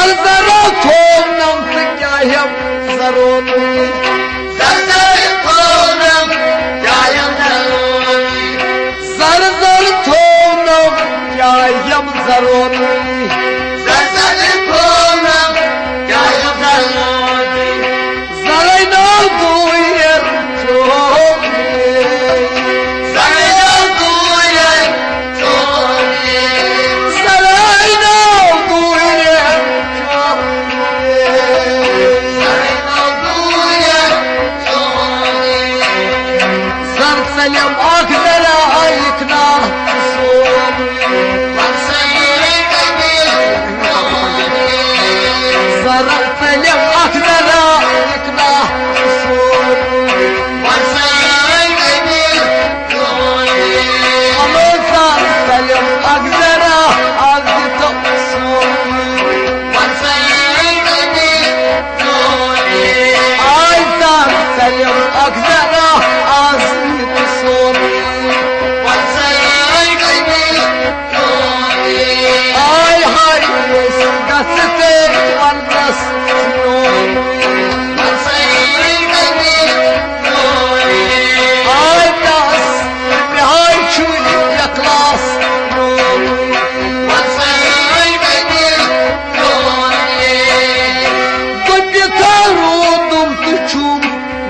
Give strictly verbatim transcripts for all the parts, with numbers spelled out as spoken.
زر زر تھوونم تہٕ کیٛاہ ہٮ۪م زرونٕے۔ زر زر تھوونم کیٛاہ ہٮ۪م زرونٕے۔ زر زر تھوونم کیٛاہ ہٮ۪م زرونٕے۔ زر زر تھوونم کیٛاہ ہٮ۪م زرونٕے۔ زرے ناو دوٗرٮ۪ر چوب۔ زرے ناو دوٗرٮ۪ر چوب۔ زرے ناو دوٗرٮ۪ر چوب۔ زرے ناو دوٗرٮ۪ر چوب۔ زر ژٔلِم اکھ زرا یِکھ نا سون۔ زر ژٔلِم اکھ زرا یِکھ نا سون۔ وَلہٕ زر ژٔلِم اکھ زرا آز یہِ تہٕ سون۔ آے زر ژٔلِم اکھ زرا آز یہِ تہٕ سون۔ آے ہاے أسۍ گژھٕ تیٚلہِ وَنٛدَس میون۔ آے دَس مےٚ ہاے چھُ یہِ اخلاص میون۔ دٔپِتھ روٗدُم تہٕ چھُم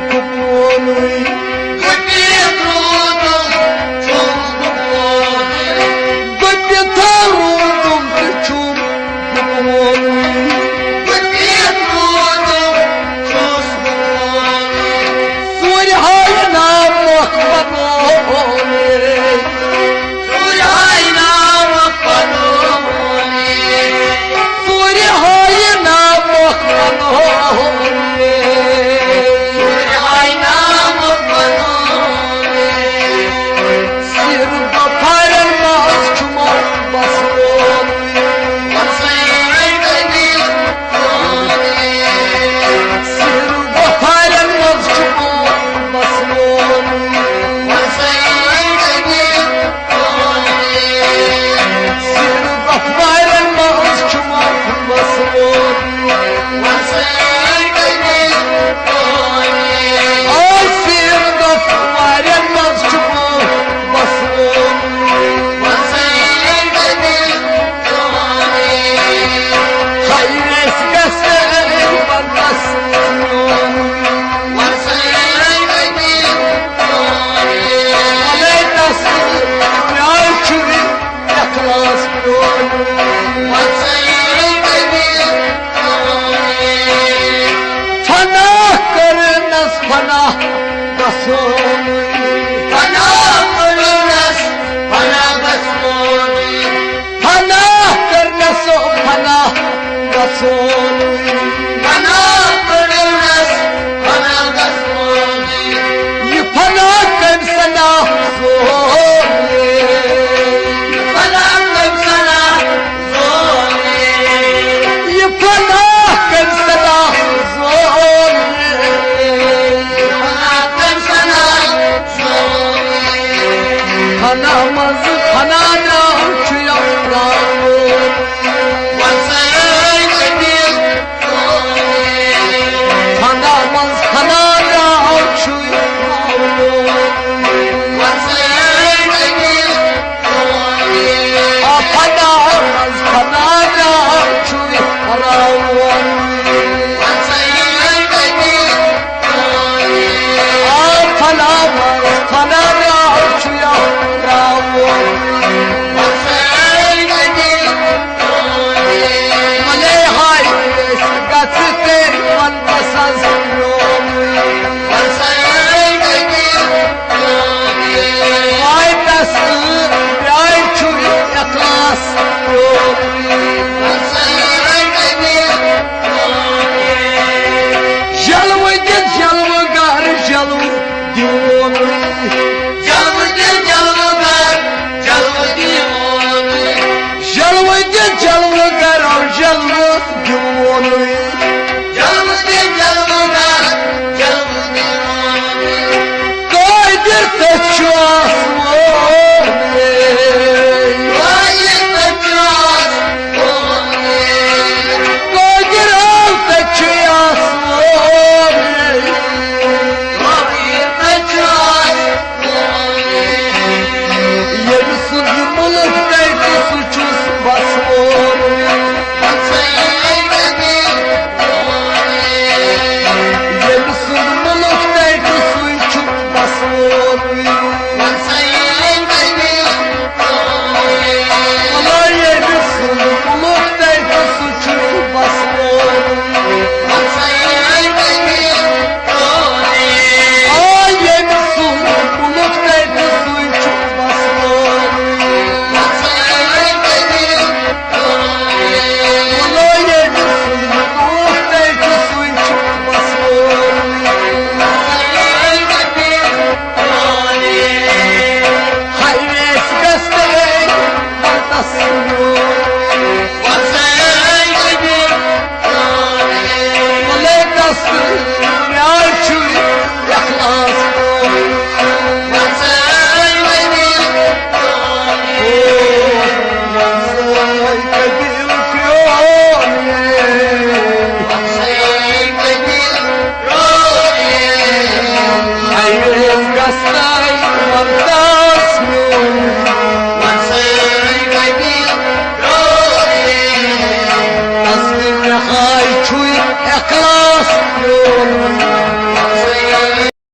گُپنوٗنٕے۔ دٔپِتھ روٗدُم چھُم گُپنوٗنٕے۔ دٔپِتھ روٗدُم تہٕ چھُم گُپنوٗنٕے۔ دٔپِتھ روٗدُم چھُس گُپنوٗنٕے۔ ژوٗرِ ہاوِ نامُک بنووُم۔ ژوٗرِ ہاوِ نامُک بنووُم۔ ژوٗرِ ہاوِ نامُک بنووُم۔ ژوٗرِ ہاوِ نامُک بنووُم۔ سِر بخارن منٛز چھُ مَس بسوومُت۔ سِر بخارن منٛز چھُ مَس بسوومُت۔ سِر بخارن منٛز چھُ مَس بسوومُت۔ آ سِر بخارن منٛز چھُ مَس بسوومُت۔ ہاے أسۍ گژھٕ وَنٛدَس میون۔ وَلَے تَس پیٛار چھُ اخلاص میون۔ فنا کٔرنَس فنا گژھومُت۔ فنا کٔرنَس فنا گژھومُت۔ فنا کٔرنَس فنا گژھومُت۔ فنا کٔرنَس فنا گژھومُت۔ یہِ فنا کٔمۍ سنا زومُت۔ یہِ فنا کٔمۍ سنا یہِ فنا کٔمۍ سنا زومُت۔ فنا کٔمۍ سنا زومُت۔ فنا منٛز فنا ناو چھُ یَوراوُن۔ فنا منٛز فنا ناو چھُ یَوراوُن۔ آ فنا منٛز فنا ناو چھُ یَوراوُن۔ آ فنا منٛز فنا ناو چھُ یَوراوُن۔ وَلَے ہاے أسۍ گژھٕ تیٚلہِ وَنٛدَس میون۔ آے تَس تہٕ بیٛاے چھُ اخلاص میون۔ جلوٕ دِ جلوٕ گر جلوٕ دیوٗن۔ جلوٕ دِ جلوٕ گر جلوٕ دیوٗن۔ جلوٕ دِ جلوٕ گر جلوٕ دیوٗن۔